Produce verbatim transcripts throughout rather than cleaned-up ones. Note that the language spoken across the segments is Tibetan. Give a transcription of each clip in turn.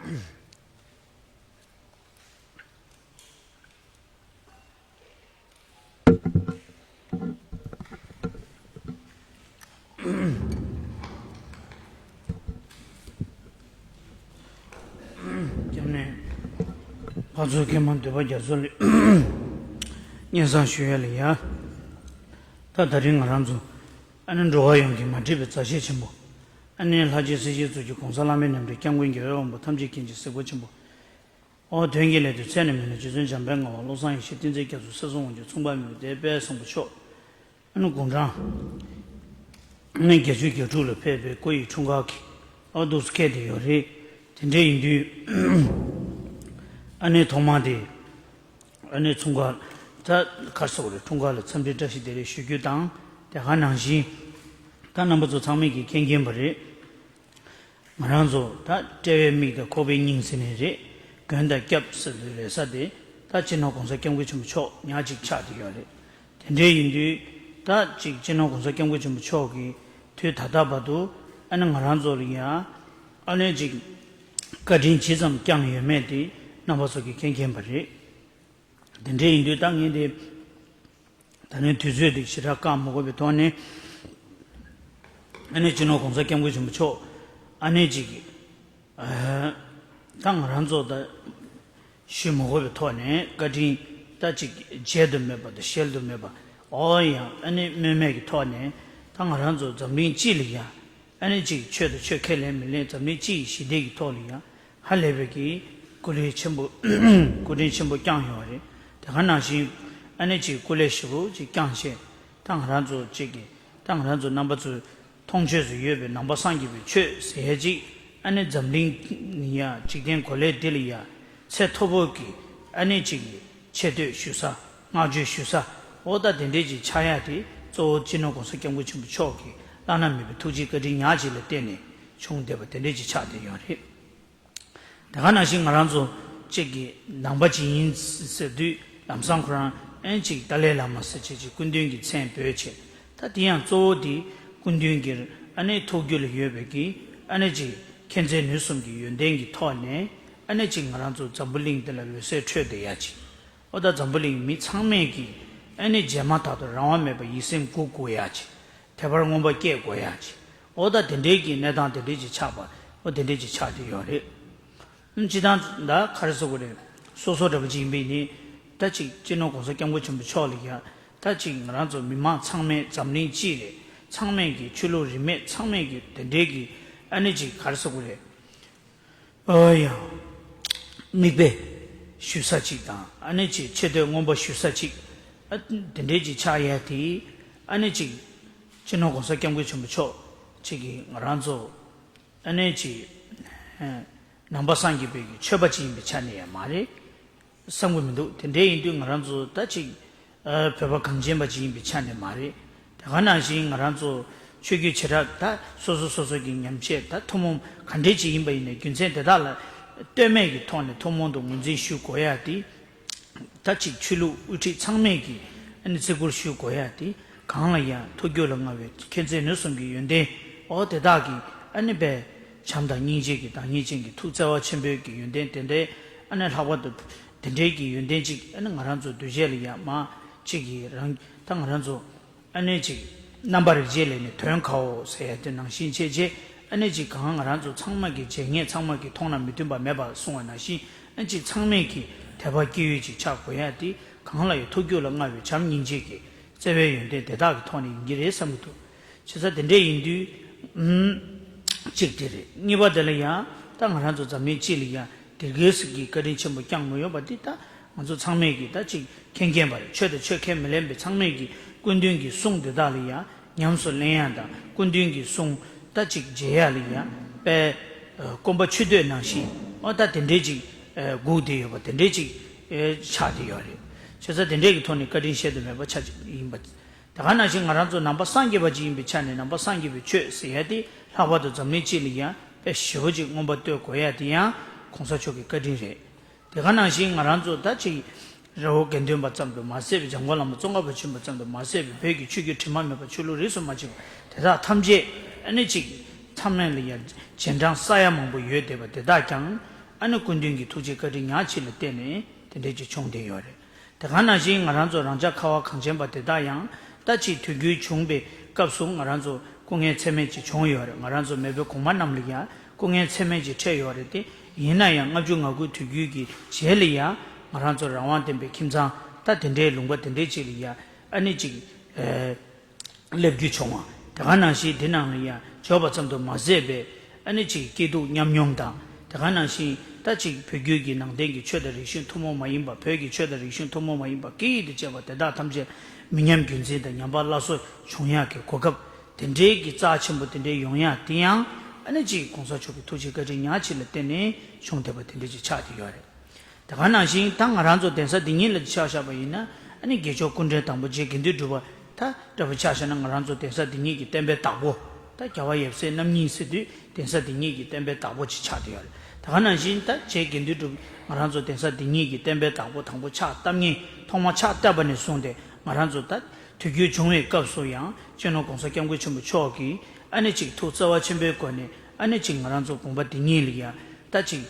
སྐྱབས་གནས། ཕར་ཚུར་མཁན་མང་འདུས་པ་རྒྱ་མཚོ་ལས་སྙན་སེང་ཞུ་ཡ་ལ་ཡ། ད་ད་རིང་ང་རང་ཚོ་ཨ་ནི་འགྲོ་བ་ཡོངས་ཀྱི་མ་འདྲིས་པའི་མཛའ་བཤེས་ཆེན་པོ། ཨ་ནི་ལྷ་རྗེ་སྲས་བཅས་གཙུག་གི་གོང་ས་བླ་མའི་རྣམ་འདྲེན་སྐྱབས་མགོན་རྒྱལ་བའི་དབང་པོ་ཐམས་ཅད་མཁྱེན་ཅིང་གཟིགས་པ་ཆེན་པོ། ཨོ་དོན་གྱི་ལས་དུ་ཚད་ནས་མི་ལ་རྗེ་བཙུན་འཇམ་དཔལ་ངག་དབང་བློ་བཟང་ཡེ་ཤེས་བསྟན་འཛིན་རྒྱ་མཚོ་སྲས་གསུམ་དབང་ཕྱུག་མཚུངས་པ་མེད་པའི་དཔལ་བཟང་པོ་མཆོག་ཨ་ནི་དགུང་གྲངས་ཨ་ནི་བརྒྱད་ཅུ་གྱ་དྲུག་ལ་ཕེབས་པའི་སྐུ་ཡི་འཁྲུངས་སྐར་གྱི་ཨོ་འདུག་སེ་འཁེལ་བསྡད་ཡོད་རེད། དེ་འདྲ་ཡིན་དུས་ཨ་ནི་ཐོག་མ་དེ་ཨ་ནི་འཁྲུངས་སྐར་ད་ག་རེ་ཟེར་དགོས་རེད། འཁྲུངས་སྐར་ལ་འཚམས་འདྲི་བཀྲ་ཤིས་བདེ་ལེགས་ཞུ་རྒྱུ་དང་། དེ་ག་ནང་བཞིན་ད་རྣམ་པ་ཚོ་ཚང་མས་ཀྱིས་མཁྱེན་མཁྱེན་པ་རེད། ང་རང་ཚོ་ད་དཔྲལ་བའི་མིག་དང་ཁོག་པའི་སྙིང་ཟེར་ནི་རེད། མགོན་དང་སྐྱབས་ཟེར་དུས་རེད་ས་དེ་ད་སྤྱི་ནོར་གོང་ས་སྐྱབས་མགོན་ཆེན་པོ་མཆོག་ཉག་གཅིག་ཆགས་བསྡད་ཡོད་རེད། དེ་འདྲའི་ཡིན་དུས་ད་ཅིག་སྤྱི་ནོར་གོང་ས་སྐྱབས་མགོན་ཆེན་པོ་མཆོག་གིས་དུས་ད་ལྟ་བར་དུ་ཨ་ནི་ང་རང་ཚོ་ལ་ཡང་ཨ་ནི་ཅིག་བཀའ་དྲིན་ཇི་ཙམ་བསྐྱངས་ཡོད་མེད་དེ་རྣམ་པ་ཚོ་གིས་མཁྱེན་མཁྱེན་པ་རེད། དེ་འདྲའི་ཡིན་དུས་ད་ངས་དེ། ད་ནི་དུས་ཚོད་འདི་ཞེ་དྲག་བཀག་མ་དགོས་པའི་ཐོག་ནས། ཨ་ནི་སྤྱི་ནོར་གོང་ས་སྐྱབས་མགོན་ཆེན་པོ་མཆོག་ཨ་ནི་ཅིག་ད་ང་རང་ཚོ་ད་ཞུ་མ་དགོས་པའི་ཐོག་ནས་བཀའ་དྲིན་ད་ཅིག་འཇལ་དུ་མེད་པ་དང་གཞལ་དུ་མེད་པ། ཨོ་ཡང་ཨ་ནི་སྨོས་མེད་ཀྱི་ཐོག་ནས་ད་ང་རང་ཚོ་འཛམ་གླིང་སྤྱི་ལ་ཡང་ཨ་ནི་ཅིག་ཆོས་དང་ཆོས་ཁས་ལེན་མི་ལེན་འཛམ་གླིང་སྤྱི་ཡི་ཞི་བདེ་གི་ཐོག་ལ་ཡང་ཧ་ལས་པའི་གི་སྐུ་ལས་ཆེན་པོ་སྐུ་དྲིན་ཆེན་པོ་བསྐྱངས་ཡོད་རེད། དེ་ག་ནང་བཞིན་ཨ་ནི་ཅིག་སྐུ་ལས་ཞེ་པོ་ཅིག་བསྐྱངས་བྱས། ད་ང་རང་ཚོ་ཅིག་གི་ད་ང་རང་ཚོ་རྣམ་པ་ཚོའི་མཐོང་ཆོས་སུ་ཡོད་པའི་ནང་པ་སངས་རྒྱས་པའི་ཆོས་ཟེར་ཡ་ཅིག་ཨ་ནི་འཛམ་གླིང་ཡ་འཇིག་རྟེན་གོ་ལའི་འདི་ལ་ཡ་ཚད་མཐོ་པོ་གི་ཨ་ནི་ཅིག་གི་ཆེ་བསྟོད་ཞུ་ས། བསྔགས་བརྗོད་ཞུ་ས། འོ་ད་དེ་འདྲས་ཅིག་ཆགས་ཡ་དེ་གཙོ་བོ་སྤྱི་ནོར་གོང་ས་སྐྱབས་མགོན་ཆེན་པོ་མཆོག་གི་བླ་ན་མེད་པའི་ཐུགས་རྗེ་བཀའ་དྲིན་ཉག་གཅིག་ལ་བརྟེན་ནས་བྱུང་བསྡད་པ་དེ་འདྲས་ཅིག་ཆགས་བསྡད་ཡོད་རེད། དེ་ག་ནང་བཞིན་ང་རང་ཚོ་གཅིག་གི་ནང་པ་ཅིག་ཡིན་ཟེར་དུས་ལམ་སང་ཁོ་རང་ཨེ་ཅིག་ཏཱ་ལའི་བླ་མ་ཟེར་བྱས་ཅིག་སྐུ་མདུན་གྱི་མཚན་འབོད་བྱས། ད་དེ་ཡང་གཙོ་བོ་དེ་སྐུ་མདུན་གྱི་ཨ་ནི་ཐུགས་རྒྱུད་ལ་ཡོད་པའི་གི་ཨ་ནི་ཅིག་མཁྱེན་བརྩེ་ནུས་གསུམ་གྱི་ཡོན་ཏན་གྱི་ཐོག་ནས་ཨ་ནི་ཅིག་ང་རང་ཚོ་འཛམ་བུ་གླིང་འདི་ལ་འོད་ཟེར་འཕྲོས་བསྡད་ཡ་ཅིག་ཨོ་ད་འཛམ་བུ་གླིང་མི་ཚང་མས་ཀྱིས་ཨ་ནི་བྱས་མ་ཐག་ཏུ་རང་དབང་མེད་པར་ཡིད་སེམས་འགུག་དགོས་ཡ་ཅིག་དད་པར་མངོན་པ་སྐྱེ་དགོས་ཡ་ཅིག་ཨོ་ད་དེ་འདྲའི་གི་གནས་སྟངས་དེ་འདྲའི་ཅིག་ཆགས་པ་ཨོ་དེ་འདྲའི་ཅིག་ཆགས་བསྡད་ཡོད་རེད། ཨུམ་སྤྱི་བཏང་ད་ག་རེ་ཟེར་དགོས་རེད། སོ་སོ་འདྲ་པོ་ཅིག་ཡིན་པས་ནི་ད་ཅིག་སྤྱི་ནོར་གོང་ས་སྐྱབས་མགོན་ཆེན་པོ་མཆོག་ལ་ཡ་ད་ཅིག་ང་རང་ཚོ་མི་མང་ཚང་མས་འཛམ་གླིང་སྤྱི་ལ་ཚང་མས་ཀྱི་ཆོས་ལུགས་རིས་མེད་ཚང་མས་ཀྱི་དེ་འདྲའི་གི་ཨ་ནི་ཅིག་ག་རེ་ཟེར་དགོས་རེད། ཨོ་ཡ། མིག་དཔེ་ཞུ་ས་ཅིག་དང་ཨ་ནི་ཅིག་ཆེ་བསྟོད་མངོན་པ་ཞུ་ས་ཅིག་ཨ་དེ་འདྲའི་ཅིག་ཆགས་ཡ་དེ་ཨ་ནི་ཅིག་སྤྱི་ནོར་གོང་ས་སྐྱབས་མགོན་ཆེན་པོ་མཆོག་ཅིག་གིས་ང་རང་ཚོ་ཨ་ནི་ཅིག་ནང་པ་སངས་རྒྱས་པའི་གི་ཆོས་པ་ཅིག་ཡིན་པའི་ཆ་ནས་ཡང་མ་རེད། བསམ་གྱི་མི་འདུག་དེ་འདྲའི་ཡིན་དུས་ང་རང་ཚོ་ད་ཅིག་ཨ་བོད་པ་གངས་ཅན་པ་ཅིག་ཡིན་པའི་ཆ་ནས་མ་རེད། དེ་ག་ནང་བཞིན་ང་རང་ཚོ་ཆོས་བརྒྱུད་བྱེ་བྲག་ད་སོ་སོ་སོ་སོ་གི་ཉམས་བཞེས་ད་ཐུན་མོང་ག་འདྲའི་ཅིག་ཡིན་པ་ཡིན་ནའི་རྒྱུ་མཚན་དེ་དག་ལ་ལྟོས་མེད་ཀྱི་ཐོག་ནས་ཐུན་མོང་དུ་ངོས་འཛིན་ཞུ་དགོས་ཡ་དེ། ད་ཅིག་ཆོས་ལུགས་དབུ་ཁྲིད་ཚང་མས་ཀྱིས་ཨ་ནི་བརྩི་བཀུར་ཞུ་དགོས་ཡ་དེ་གང་ལ་ཡང་ཐུགས་རྒྱུད་ལ་མངའ་བའི་མཁྱེན་བརྩེ་ནུས་གསུམ་གྱི་ཡོན་ཏན་འོ་དེ་དག་གིས་ཨ་ནི་དཔེ་བྱམས་དང་སྙིང་རྗེ་གི་བདག་ཉིད་ཅན་གྱི་ཐུགས་བརྩེ་བ་ཆེན་པོའི་གི་ཡོན་ཏན་དེ་འདྲའི་ཨ་ནི་ལྷག་པར་དུ་དེ་འདྲའི་གི་ཡོན་ཏན་ཅིག་ཨ་ནི་ང་རང་ཚོ་གདུལ་བྱ་ལ་ཡང་མ་ཅིག་གི་རང་ད་ང་རང་ཚོ་ཨ་ནི་ཅིག་རྣམ་པར་རིག་བྱེད་ལས་ནི་དོན་ཁ་འོ་ཟེར་ཡ་དེ་ནང་བཞིན་བྱས་རྗེས་ཨ་ནི་ཅིག་གང་ང་རང་ཚོ་ཚང་མ་གི་བྱས་ཉེས་ཚང་མ་གི་མཐོང་ན་མི་མཐུན་པ་མེད་པར་གསུངས་པ་ནང་བཞིན་ཨ་ནི་ཅིག་ཚང་མས་ཀྱི་དད་པ་སྐྱེ་ཡུལ་ཅིག་ཆགས་དགོས་ཡ་དེ་གང་ལ་ཡང་ཐུགས་རྒྱུད་ལ་མངའ་བའི་བྱམས་སྙིང་རྗེ་གི་བརྩེ་བའི་ཡོན་ཏན་དེ་དག་གི་ཐོག་ནས་ཡིན་གྱི་རེད་བསམ་གྱི་འདུག་བྱས་ཙང་དེ་འདྲས་ཡིན་དུས་ཨུམ། གཅིག་དེ་རེད། གཉིས་པ་དེ་ལ་ཡང་ད་ང་རང་ཚོ་འཛམ་གླིང་སྤྱི་ལ་ཡང་དེ་གའི་སྲིད་ཀྱི་བཀའ་དྲིན་ཆེན་པོ་བསྐྱངས་མ་ཡོད་པ་འདི་ད་ང་ཚོ་ཚང་མས་ཀྱིས་ད་ཅིག་མཁྱེན་མཁྱེན་པ་རེད། ཆོས་དང་ཆོས་ཁས་མི་ལེན་པའི་ཚང་མས་ཀྱིས་སྐུ་མདུན་གྱི་གསུང་དེ་དག་ལ་ཡང་ཉམས་སུ་ལེན་ཡ་དང་སྐུ་མདུན་གྱི་གསུང་ད་ཅིག་མཇལ་ཡ་ལ་ཡང་དཔེ་སྐོམ་པ་ཆུ་འདོད་ནང་བཞིན་ཨོ་ད་དེ་འདྲས་ཅིག་སྒུག་བསྡད་ཡོད་པ་དེ་འདྲས་ཅིག་ཆགས་བསྡད་ཡོད་རེད། བྱས་ཙང་དེ་འདྲས་ཀྱི་ཐོག་ནས་བཀའ་དྲིན་གཞལ་དུ་མེད་པ་ཆགས་ཡིན་པ། དེ་ག་ནང་བཞིན་ང་རང་ཚོ་ནང་པ་སངས་རྒྱས་པ་ཅིག་ཡིན་པའི་ཆ་ནས་ནང་པ་སངས་རྒྱས་པའི་ཆོས་ཟེར་ཡ་དེ་ལྷག་པར་དུ་འཛམ་གླིང་སྤྱི་ལ་ཡང་དཔེ་ཞེ་པོ་ཅིག་མངོན་པ་གཏོད་དགོས་ཡ་དེ་ཡང་གོང་ས་མཆོག་གི་བཀའ་དྲིན་རེད། དེ་ག་ནང་བཞིན་ང་རང་ཚོ་ད་ཅིག་རི་བོ་དགེ་ལྡན་པ་ཙམ་དུ་མ་ཟད་པའི་འཇམ་མགོན་བླ་མ་ཙོང་ཁ་པ་ཆེན་པོ་ཙམ་དུ་མ་ཟད་པའི་བོད་ཀྱི་ཆོས་བརྒྱུད་དྲི་མ་མེད་པ་ཆོས་ལུགས་རིས་སུ་མ་ཆད་པ་དེ་དག་ཐམས་ཅད་ཨ་ནི་ཅིག་ཚང་མ་ལ་ཡང་རྗེས་འབྲང་ས་ཡ་མང་པོ་ཡོད་བསྡད་པ་དེ་དག་ཀྱང་ ཨ་ནི་སྐུ་མདུན་གྱི་ཐུགས་རྗེ་བཀའ་དྲིན་ཉག་གཅིག་ལ་བརྟེན་ནས་དེ་འདྲས་ཅིག་བྱུང་བསྡད་ཡོད་རེད། དེ་ག་ནང་བཞིན་ང་རང་ཚོ་རང་ཅག་ཁ་བ་གངས་ཅན་པ་དེ་དག་ཡང་ད་ཅིག་དུས་འགྱུར་བྱུང་བའི་སྐབས་སུ་ང་རང་ཚོ་སྐུ་ངལ་ཚད་མེད་ཅིག་བྱུང་ཡོད་རེད། ང་རང་ཚོ་མེས་པོ་གོང་མ་རྣམས་ལ་ཡང་སྐུ་ངལ་ཚད་མེད་ཅིག་འཕྲད་ཡོད་རེད་དེ། ཡིན་ན་ཡང་ལྔ་བཅུ་ང་དགུ་དུས་འགྱུར་གྱི་རྗེས་ལ་ཡང་ང་རང་ཚོ་རང་དབང་ལྡན་པའི་ཁྱིམ་ཚང་ད་དེ་འདྲའི་ལུང་པ་དེ་འདྲའི་ཅིག་ལ་ཡང་ཨ་ནི་ཅིག་ཨེ། སླེབས་རྒྱུ་བྱུང་བ། དེ་ག་ནང་བཞིན་འདི་ནང་ལ་ཡང་འབྱོར་པ་ཙམ་དུ་མ་ཟད་པའི་ཨ་ནི་ཅིག་སྐྱིད་སྡུག་མཉམ་མྱོང་དང་། དེ་ག་ནང་བཞིན་ད་ཅིག་བོད་བརྒྱུད་ཀྱི་ནང་བསྟན་གྱི་ཆོས་དང་རིག་གཞུང་ཐུན་མོང་མ་ཡིན་པ། བོད་ཀྱི་ཆོས་དང་རིག་གཞུང་ཐུན་མོང་མ་ཡིན་པ་སྐད་ཡིག་དང་བཅས་པ་དེ་དག་ཐམས་ཅད་མི་ཉམས་རྒྱུན་འཛིན་དང་ཉམས་པ་སླར་གསོ་བྱུང་ཡག་གི་གོ་སྐབས་དེ་འདྲའི་གི་རྩ་ཆེན་པོ་དེ་འདྲའི་ཡོང་ཡག་དེ་ཡང་ཨ་ནི་ཅིག་གོང་ས་མཆོག་གི་ཐུགས་རྗེ་བཀའ་དྲིན་ཉག་གཅིག་ལ་བརྟེན་ནས་བྱུང་བསྡད་པ་དེ་འདྲ་ཅིག་ཆགས་བསྡད་ཡོད་རེད། དེ་ག་ནང་བཞིན་ད་ང་རང་ཚོ་གདན་ས་འདི་ཉིད་ལ་ཆ་བཞག་པ་ཡིན་ན། ཨ་ནི་དགེ་མཆོག་སྐུ་ཕྲེང་དང་པོ་རྗེ་དགེ་འདུན་གྲུབ་པ་ད་འདྲ་པོ་ཆ་བཞག་ན། ང་རང་ཚོ་གདན་ས་འདི་ཉིད་ཀྱི་བསྟན་པའི་བདག་པོ། ད་རྒྱལ་བ་ཡབ་སྲས་རྣམ་གཉིས་ཟེར་དུས་གདན་ས་འདི་ཉིད་ཀྱི་བསྟན་པའི་བདག་པོ་ཅིག་ཆགས་བསྡད་ཡོད་རེད། དེ་ག་ནང་བཞིན་ད་རྗེ་དགེ་འདུན་གྲུབ་ང་རང་ཚོ་གདན་ས་འདི་ཉིད་ཀྱི་བསྟན་པའི་བདག་པོ་དང་པོ་ཕྱག་བཏབ་མཁན། ཐོག་མ་ཕྱག་བཏབ་པ་ནས་བཟུང་སྟེ་ང་རང་ཚོ་ད་དུས་འགྱུར་བྱུང་བའི་སྐབས་སུ་ཡང་སྤྱི་ནོར་གོང་ས་སྐྱབས་མགོན་ཆེན་པོ་མཆོག་གིས་ཨ་ནི་ཅིག་ཐུགས་བརྩེ་བ་ཆེན་པོའི་སྒོ་ནས་ཨ་ནི་ཅིག་ང་རང་ཚོ་དགོན་པ་འདི་ཉིད་ལ་ཡང་ད་ཅིག་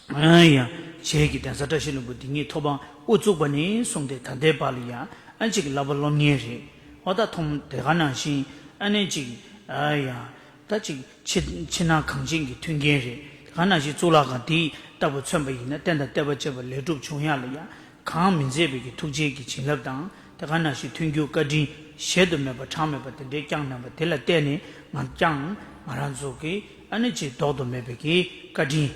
ཨ་ཡང་། རྗེ་གི་གདན་ས་བཀྲ་ཤིས་ལྷུན་པོ་འདི་ཉིད་ཐོབ་དབང་དབུ་བཙུགས་པ་ནས་བཟུང་སྟེ་ད་ལྟའི་བར་ལ་ཡང་ཨ་ཅིག་བསླབ་པ་སློབ་གཉེར་རེད། འོ་ད་ཐོག་དེ་ག་ནང་བཞིན་ཨ་ནི་ཅིག་ཨ་ཡང་། ད་ཅིག་ཕྱི་ཕྱི་ནང་གངས་ཅན་གྱི་མཐུན་རྐྱེན་རེད། དེ་ག་ནང་བཞིན་གཙུག་ལག་ཁང་འདི་ལྟ་བུ་མཚོན་པ་ཡིན་ན། རྟེན་དང་བརྟེན་པ་བཅས་པ་ལེགས་གྲུབ་བྱུང་ཡག་ལ་ཡང་གང་མི་མཛད་པའི་གི་ཐུགས་རྗེ་གི་བྱིན་རླབས་དང་། དེ་ག་ནང་བཞིན་མཐུན་འགྱུར་བཀའ་དྲིན་གཞལ་དུ་མེད་པ་གྲངས་མེད་པ་དེ་འདྲའི་བསྐྱངས་གནང་བ་དེ་ལ་བརྟེན་ནས་ང་ཀྱང་ང་རང་ཚོ་གི་ཨ་ནི་ཅིག་ལྡོག་ཏུ་མེད་པའི་གི་བཀའ་དྲིན་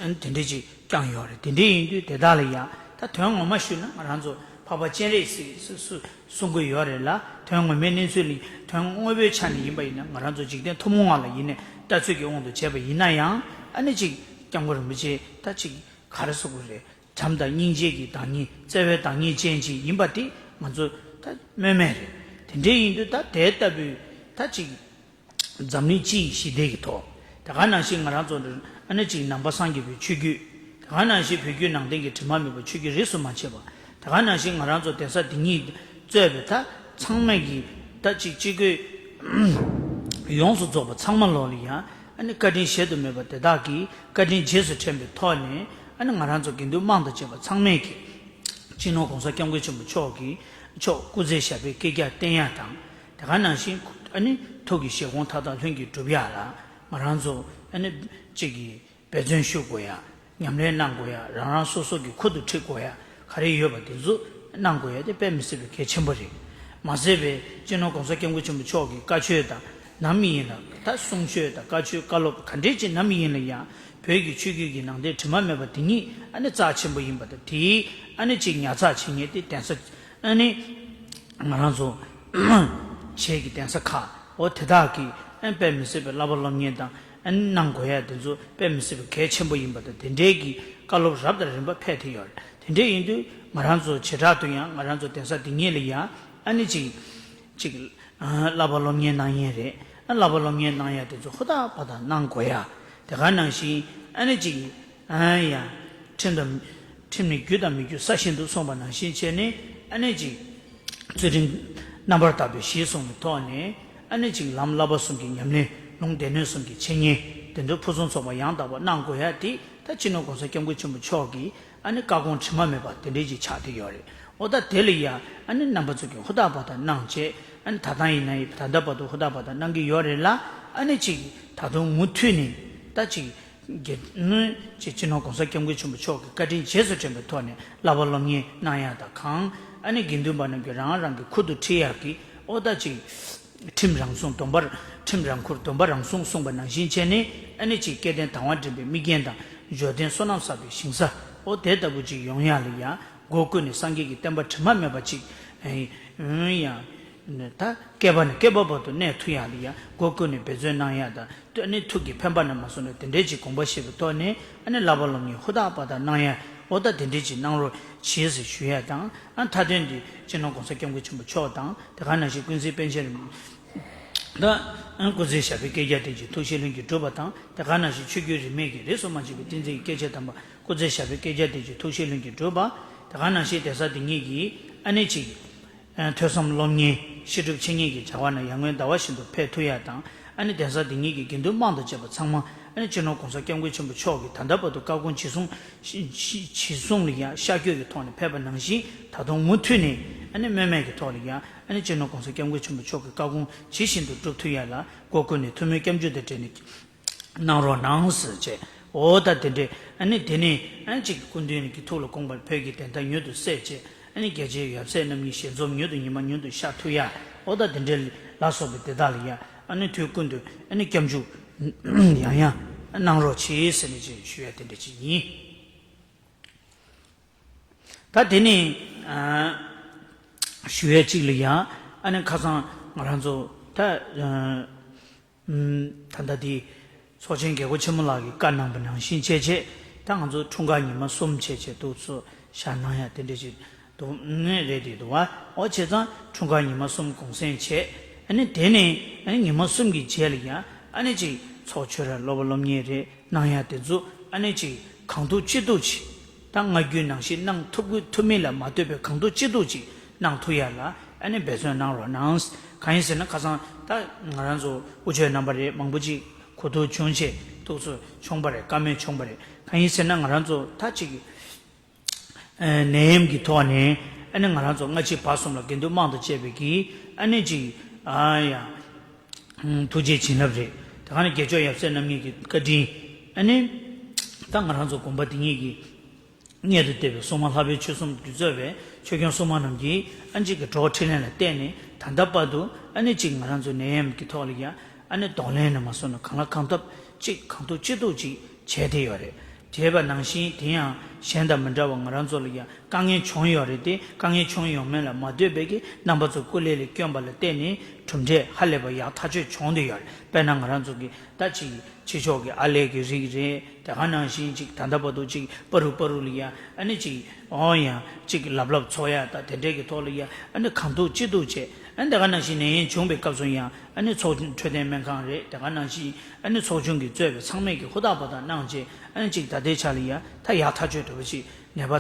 ཨ་ནི་དེ་འདྲ་ཅིག་བསྐྱངས་ཡོད་རེད། དེ་འདྲ་ཡིན་དུས་དེ་དག་ལ་ཡང་ད་དོན་ངོ་མ་ཞུས་ན་ང་རང་ཚོ་འཕགས་པ་སྤྱན་རས་གཟིགས་སུ་སུ་གསུང་གི་ཡོད་རེད་ལ། དོན་ངོ་མའི་གནས་ཚུལ་ལ་དོན་དངོས་པོའི་ཆ་ནས་ཡིན་པ་ཡིན་ན། ང་རང་ཚོ་འཇིག་རྟེན་ཐུན་མོང་བ་ལ་ཡིན་ནའི་ལྟ་ཚུལ་གྱི་དབང་དུ་བྱས་པ་ཡིན་ན་ཡང་ཨ་ནི་ཅིག་སྐྱབས་མགོན་རིན་པོ་ཆེ་ད་ཅིག་ག་རེ་ཟེར་དགོས་རེད། བྱམས་དང་སྙིང་རྗེ་གི་བདག་ཉིད། བརྩེ་བའི་བདག་ཉིད་ཅན་ཅིག་ཡིན་པ་དེ་ང་ཚོ་ད་སྨོས་མེད་རེད། དེ་འདྲའི་ཡིན་དུས་ད་དེ་ལྟ་བུའི་ད་ཅིག་འཛམ་གླིང་སྤྱི་ཡི་ཞི་བདེ་གི་ཐོག། དེ་ག་ནང་བཞིན་ང་རང་ཚོ་ཨ་ནི་ཅིག་ནང་པ་སངས་རྒྱས་པའི་ཆོས་བརྒྱུད། དེ་ག་ནང་བཞིན་བོད་བརྒྱུད་ནང་བསྟན་གྱི་དྲི་མ་མེད་པ་ཆོས་བརྒྱུད་རིས་སུ་མ་ཆད་པ། དེ་ག་ནང་བཞིན་ང་རང་ཚོ་གདན་ས་འདི་ཉིད་གཙོས་པའི་ད་ཚང་མས་ཀྱི་ད་ཅིག་ཅིག་གི་ཡོངས་སུ་རྫོགས་པ་ཚང་མ་ལོག་ལ་ཡང་ཨ་ནི་བཀའ་དྲིན་གཞལ་དུ་མེད་པ་དེ་དག་གི་བཀའ་དྲིན་རྗེས་སུ་དྲན་པའི་ཐོག་ནས་ཨ་ནི་ང་རང་ཚོ་དགེ་འདུན་དམངས་དང་བཅས་པ་ཚང་མས་ཀྱི་སྤྱི་ནོར་གོང་ས་སྐྱབས་མགོན་ཆེན་པོ་མཆོག་གི་མཆོག་སྐུ་ཚེ་ཞབས་པད་བསྐལ་བརྒྱར་བརྟན་ཡག་དང་། དེ་ག་ནང་བཞིན་ཨ་ནི་ཐུགས་ཀྱི་བཞེད་དགོངས་མཐའ་དག་ལྷུན་གྱིས་གྲུབ་ཡག་ལ་ང་རང་ཚོ་ཨ་ནི་གཅིག་གིས་འབད་བརྩོན་ཞུ་དགོས་ཡ། ཉམས་ལེན་གནང་དགོས་ཡ། རང་རང་སོ་སོ་གི་ཁུར་དུ་ཁྲིད་དགོས་ཡ། ག་རེ་ཡོད་པ་དེ་ཚོ་གནང་དགོས་ཡ་དེ་དཔེ་མི་སྲིད་པའི་གལ་ཆེན་པོ་རེད། མ་ཟད་པའི་སྤྱི་ནོར་གོང་ས་སྐྱབས་མགོན་ཆེན་པོ་མཆོག་གི་བཀའ་ཆོས་དང་ནམ་ཡིན་ལ། ད་གསུང་ཆོས་དང་བཀའ་ཆོས་བཀའ་སློབ་ག་འདྲས་ཅིག་ནམ་ཡིན་ལ་ཡང་བོད་ཀྱི་ཆོས་བརྒྱུད་ཀྱི་ནང་བསྟན་དྲི་མ་མེད་པ་དེ་ཉིད་ཨ་ནི་རྩ་ཆེན་པོ་ཡིན་པ་དང་། དེའི་ཨ་ནི་ཅིག་ཉར་ཚགས་བྱེད་མཁན་དེ་གདན་ས་ཨ་ནི་ང་རང་ཚོ་བྱེས་ཀྱི་གདན་ས་ཁག་འོ་དེ་དག་གིས་ཨ་ནི་དཔེ་མི་སྲིད་པའི་བསླབ་པ་སློབ་གཉེར་དང་ཨ་ནི་གནང་དགོས་ཡ་དེ་ཚོ་དཔེ་མི་སྲིད་པའི་གལ་ཆེན་པོ་ཡིན་པ་དང་། དེ་འདྲའི་གི་བཀའ་སློབ་རབ་དང་རིམ་པ་ཕེབས་བསྡད་ཡོད་རེད། དེ་འདྲ་ཡིན་དུས་ང་རང་ཚོ་བྱེ་བྲག་ཏུ་ཡང་ང་རང་ཚོ་གདན་ས་འདི་ཉིད་ལ་ཡང་ཨ་ནི་ཅིག་ཅིག་ཨ་བསླབ་པ་སློབ་གཉེར་གནང་ཡས་རེད། ཨ་བསླབ་པ་སློབ་གཉེར་གནང་ཡ་དེ་ཚོ་ཧུར་ཐག་པ་དང་གནང་དགོས་ཡ། དེ་ག་ནང་བཞིན་ཨ་ནི་ཅིག་ཨ་ཡ་ཁྲིམས་དང་། ཁྲིམས་ནི་རྒྱུ་དང་མི་རྒྱུ་ས་བཞིན་དུ་གསུངས་པ་ནང་བཞིན་བྱས་ནས་ཨ་ནི་ཅིག་ཚུལ་ཁྲིམས་རྣམ་པར་དག་པའི་གཞི་བཟུང་གི་ཐོག་ནས་ཨ་ནི་ཅིག་ལམ་བསླབ་པ་གསུམ་གྱི་ཉམས་ལེན། ལུང་སྡེ་སྣོད་གསུམ་གྱི་འཆད་ཉན། དེ་ཚོ་ཕུན་སུམ་ཚོགས་པ་ཡང་དག་པ་གནང་དགོས་ཡ་དེ་ད་སྤྱི་ནོར་གོང་ས་སྐྱབས་མགོན་ཆེན་པོ་མཆོག་གིས་ཨ་ནི་བཀའ་དགོངས་དྲི་མ་མེད་པ་དེ་འདྲས་ཅིག་ཆགས་བསྡད་ཡོད་རེད། འོ་ད་དེ་ལ་ཡ་ཨ་ནི་རྣམ་པ་ཚོ་གིས་ཧུར་ཐག་པ་དང་གནང་བྱས། ཨ་ནི་ད་ལྟ་ཡིན་ན་ཡིན། ད་ལྟ་བར་དུ་ཧུར་ཐག་པ་དང་གནང་གི་ཡོད་རེད་ལ། ཨ་ནི་ཅིག་ད་དུང་མུ་མཐུད་ནས་ད་ཅིག་དགེ་ནི་ཅིག་སྤྱི་ནོར་གོང་ས་སྐྱབས་མགོན་ཆེན་པོ་མཆོག་གི་བཀའ་དྲིན་རྗེས་སུ་དྲན་པའི་ཐོག་ནས་བསླབ་པ་སློབ་གཉེར་གནང་ཡ་དང་། གང་ཨ་ནི་དགེ་འདུན་པ་རྣམས་ཀྱིས་རང་རང་གི་ཁུར་དུ་ཁྲིད་ཡ་གི་འོ་ད་ཅིག་ཁྲིམས་རང་སྲུང་སྡོམ་པ། ཁྲིམས་རང་ཁུར་སྡོམ་པ་རང་སྲུང་གསུངས་པ་ནང་བཞིན་བྱས་ནས་ཨ་ནི་ཅིག་སྐལ་ལྡན་དང་བ་འདྲེན་པའི་དམིགས་རྒྱན་དང་། འབྱོར་ལྡན་བསོད་ནམས་བསགས་པའི་ཞིང་ས་འོ་དེ་ལྟ་བུ་ཅིག་ཡོང་ཡ་ལ་ཡ་སྒོ་ཀུན་ནས་སངས་རྒྱས་ཀྱི་བསྟན་པ་དྲི་མ་མེད་པ་ཅིག་ཨེ་ཡང་ད་བསྐལ་པ་ནས་བསྐལ་པ་བར་དུ་གནས་ཐུབ་ཡ་ལ་ཡ་སྒོ་ཀུན་ནས་འབད་བརྩོན་གནང་ཡ་དང་། ཨ་ནི་ཐུགས་ཀྱི་འཕེན་པ་ནས་མ་སོང་ནས་དེ་འདྲའི་ཅིག་དགོངས་པ་བཞེས་པའི་ཐོག་ནས་ཨ་ནི་བསླབ་པ་སློབ་གཉེར་ཧུར་ཐག་པ་དང་གནང་ཡ། འོ་ད་དེ་འདྲའི་ཅིག་གནང་རོགས་བྱེད་ཟེར་ཞུ་ཡ་དང་། ཨ་མཐའ་དོན་འདི་སྤྱི་ནོར་གོང་ས་སྐྱབས་མགོན་ཆེན་པོ་མཆོག་དང་། དེ་ག་ནང་བཞིན་ཀུན་གཟིགས་པཎ་ཆེན་རིན་ད་སྐུ་ཚེ་ཞབས་པད་བསྐལ་བརྒྱར་བརྟན་ཅིང་ཐུགས་བཞེད་ལྷུན་གྱིས་གྲུབ་པ་དང་། དེ་ག་ནང་བཞིན་ཆོས་བརྒྱུད་རིས་མེད་ཀྱི་རིས་སུ་མ་ཆད་པའི་བསྟན་འཛིན་གྱི་སྐྱེས་ཆེན་དམ་པ་སྐུ་ཚེ་ཞབས་པད་བསྐལ་བརྒྱར་བརྟན་ཅིང་ཐུགས་བཞེད་ལྷུན་གྱིས་གྲུབ་པ། དེ་ག་ནང་བཞིན་གདན་ས་འདི་ཉིད་ཀྱི་ཨ་ནི་ཅིག་ཐོས་བསམ་སློབ་གཉེར་བཤད་སྒྲུབ་འཆད་ཉན་གྱི་བྱ་བ་ནང་ཡར་ངོའི་ཟླ་བ་བཞིན་དུ་ཕེབས་ཐུབ་ཡ་དང་། ཨ་ནི་གདན་ས་འདི་ཉིད་ཀྱི་དགེ་འདུན་དམངས་དང་བཅས་པ་ཚང་མ་ཨ་ནི་སྤྱི་ནོར་༸གོང་ས་༸སྐྱབས་མགོན་ཆེན་པོ་མཆོག་གིས་ད་ལྟ་བར་དུ་བཀའ་དགོངས་ཇི་གསུང་ཇི་གསུང་ལ་ཡང་ཤར་བསྐྱོད་ཀྱི་ཐོག་ནས་ཕེབས་པ་ནང་བཞིན་ད་དུང་མུ་མཐུད་ནས་ཨ་ནི་སྨོན་མེད་ཀྱི་ཐོག་ལ་ཡང་ཨ་ནི་སྤྱི་ནོར་༸གོང་ས་༸སྐྱབས་མགོན་ཆེན་པོ་མཆོག་གི་བཀའ་དགོངས་ཇི་བཞིན་དུ་སྒྲུབ་ཐུབ་ཡ་ལ་སྒོ་ཀུན་ནས་ཐུགས་སྨོན་སྐྱབས་འཇུག་དང་འབྲེལ་ནས་གནང་རོགས་གནང་ཟེར་བྱས། འོ་ད་དེ་འདྲས་ཨ་ནི་དེ་ནས་ཨ་ནི་གཅིག་གི་སྐུ་མདུན་གྱི་ཐུགས་ལ་དགོངས་པར་བོད་ཀྱི་བདེན་མཐའ་མྱུར་དུ་གསལ་བྱས། ཨ་ནི་རྒྱལ་ཆེན་ཡབ་སྲས་རྣམ་གཉིས་ཞལ་འཛོམས་མྱུར་དུ་ཉི་མ་མྱུར་དུ་ཤར་ཐུབ་ཡ། འོ་ད་དེ་འདྲས་ལ་སོགས་པའི་དེ་དག་ལ་ཡ་ཨ་ནི་དུས་ཀུན་ཏུ་ཨ་ནི་སྐྱབས་འཇུག་ཡང་ཡང་གནང་རོགས་གྱིས་ཟེར་ནས་ཅིག་ཞུ་ཡ་དེ་འདྲས་ཅིག་ཡིན། ད་དེ་ནས་ཨ་ཞུ་ཡ་གཅིག་ལ་ཡ་ཨ་ནི་ཁ་སང་ང་རང་ཚོ་ད་ཨ་ད་ལྟ་དེ་ཚོགས་ཆེན་རྒྱལ་སྒོ་ཆེན་མོ་ལགས་ཀྱིས་བཀའ་གནང་པ་ནང་བཞིན་བྱས་བྱས་ད་ང་ཚོ་འཁྲུངས་སྐར་ཉི་མ་གསུམ་བྱས་བྱས་འདུག་ཚོ་བཞག་གནང་ཡ་དེ་འདྲས་ཅིག་འདུག་ནི་རེད་དེ་འདུག་བ། འོ་བྱས་ཙང་འཁྲུངས་སྐར་ཉི་མ་གསུམ་གུང་སེང་བྱས་ཨ་ནི་དེ་ནས་ཨ་ནི་ཉི་མ་གསུམ་གྱི་རྗེས་ལ་ཡ་ཨ་ནི་ཅིག་ཚོགས་ཆོས་ར་སློབ་པ་སློབ་གཉེར་རེད། གནང་ཡ་དེ་ཚོ་ཨ་ནི་ཅིག་གང་ཐུབ་ཅི་ཐུབ་ཅིག་ད་སྔ་རྒྱུན་ནང་བཞིན་གནང་ཐུབ་ཀྱི་ཐུབ་མིན་ལ་མ་ལྟོས་པའི་གང་ཐུབ་ཅི་ཐུབ་ཅིག་གནང་ཐུབ་ཡ་ལ་ཨ་ནི་འབད་བརྩོན་གནང་རོགས་གནང་། གང་ཡིན་ཟེར་ན་ཁ་སང་ད་ང་རང་ཚོ་དབུ་ཆོས་རྣམ་པ་རེད་མང་པོ་ཅིག་གོ་ཐུབ་བྱུང་ཆེ་ཐུགས་སུ་བྱུང་པ་རེད། བཀའ་མོལ་བྱུང་པ་རེད། གང་ཡིན་ཟེར་ན་ང་རང་ཚོ་ད་ཅིག་ཨ་ནད་ཡམས་ཀྱི་ཐོག་ནས་ཨ་ནི་ང་རང་ཚོ་སྔ་ཕྱི་བར་གསུམ་ལ་དགེ་འདུན་དམངས་དང་བཅས་པའི་གི་ཨ་ནི་ཅིག་ཨ་ཡ་ཐུགས་རྗེ་བྱིན་རླབས་རེད། དེ་ག་ནས་རྒྱལ་མཆོག་ཡབ་སྲས་རྣམ་གཉིས་ཀྱི་བཀའ་དྲིན་ཨ་ནི་ད་ང་རང་ཚོ་དགོན་པ་འདི་ཉིད་ཀྱི་སྔོན་དུ་བསྟོད་པའི་སྲུང་མ་ལྷ་བའི་ཆོས་སྲུང་གིས་གཙོས་པའི་ཆོས་སྐྱོང་སྲུང་མ་རྣམས་ཀྱིས་ཨ་ནི་ཅིག་གི་གྲོགས་འཕྲིན་ལས་ལ་བརྟེན་ནས་ད་ལྟ་བར་དུ་ཨ་ནི་ཅིག་ང་རང་ཚོ་ནད་ཡམས་ཀྱི་ཐོག་ལ་ཡ་ཨ་ནི་གདོང་ལེན་ནས་མ་སོང་ན་གང་ལ་གང་ཐབས་ཅིག་གང་ཐུབ་ཅི་ཐུབ་ཅིག་བྱས་ཏེ་ཡོད་རེད། བྱས་པ་ནང་བཞིན་དེ་ཡང་གཞན་དང་མི་འདྲ་བ་ང་རང་ཚོ་ལ་ཡང་དཀའ་ངལ་བྱུང་ཡོད་རེད་དེ་དཀའ་ངལ་བྱུང་ཡོང་མིན་ལ་མ་ལྟོས་པའི་གི་རྣམ་པ་ཚོ་སྐུ་ལས་ལ་བསྐྱོན་པ་ལ་བརྟེན་ནས་གྲུབ་འབྲས་ཧ་ལས་པ་ཡག་ཐག་ཆོད་བྱུང་བསྡད་ཡོད་རེད། དཔེར་ན་ང་རང་ཚོ་གི་ད་ཅིག་ཕྱི་ཕྱོགས་ཀྱི་ཨར་ལས་ཀྱི་རིགས་རེད། དེ་ག་ནང་བཞིན་ཅིག་ད་ལྟ་བར་དུ་ཅིག་པ་རུ་པ་རུ་ལ་ཡ་ཨ་ནི་ཅིག་འོང་ཡང་ཅིག་ལབ་ལབ་ཚོགས་ཡ་ད་དེ་འདྲས་ཀྱི་ཐོག་ལ་ཡ་ཨ་ནི་གང་ཐུབ་ཅི་ཐུབ་བྱས་ཨ་ནི་དེ་ག་ནང་བཞིན་ནད་ཡམས་བྱུང་བའི་སྐབས་སུ་ཡང་ཨ་ནི་ཚོགས་འཕྲོད་བསྟེན་སྨན་ཁང་རེད། དེ་ག་ནང་བཞིན་ཨ་ནི་ཚོགས་ཆུང་གིས་གཙོས་པའི་ཚང་མས་ཀྱི་ཧུར་ཐག་འབད་ཐག་གནང་བྱས་ཨ་ནི་ཅིག་ད་ལྟའི་ཆ་ལ་ཡ་ད་ཡག་ཐག་ཆོད་འགྲོ་བ་ཅིག་ནད་པ་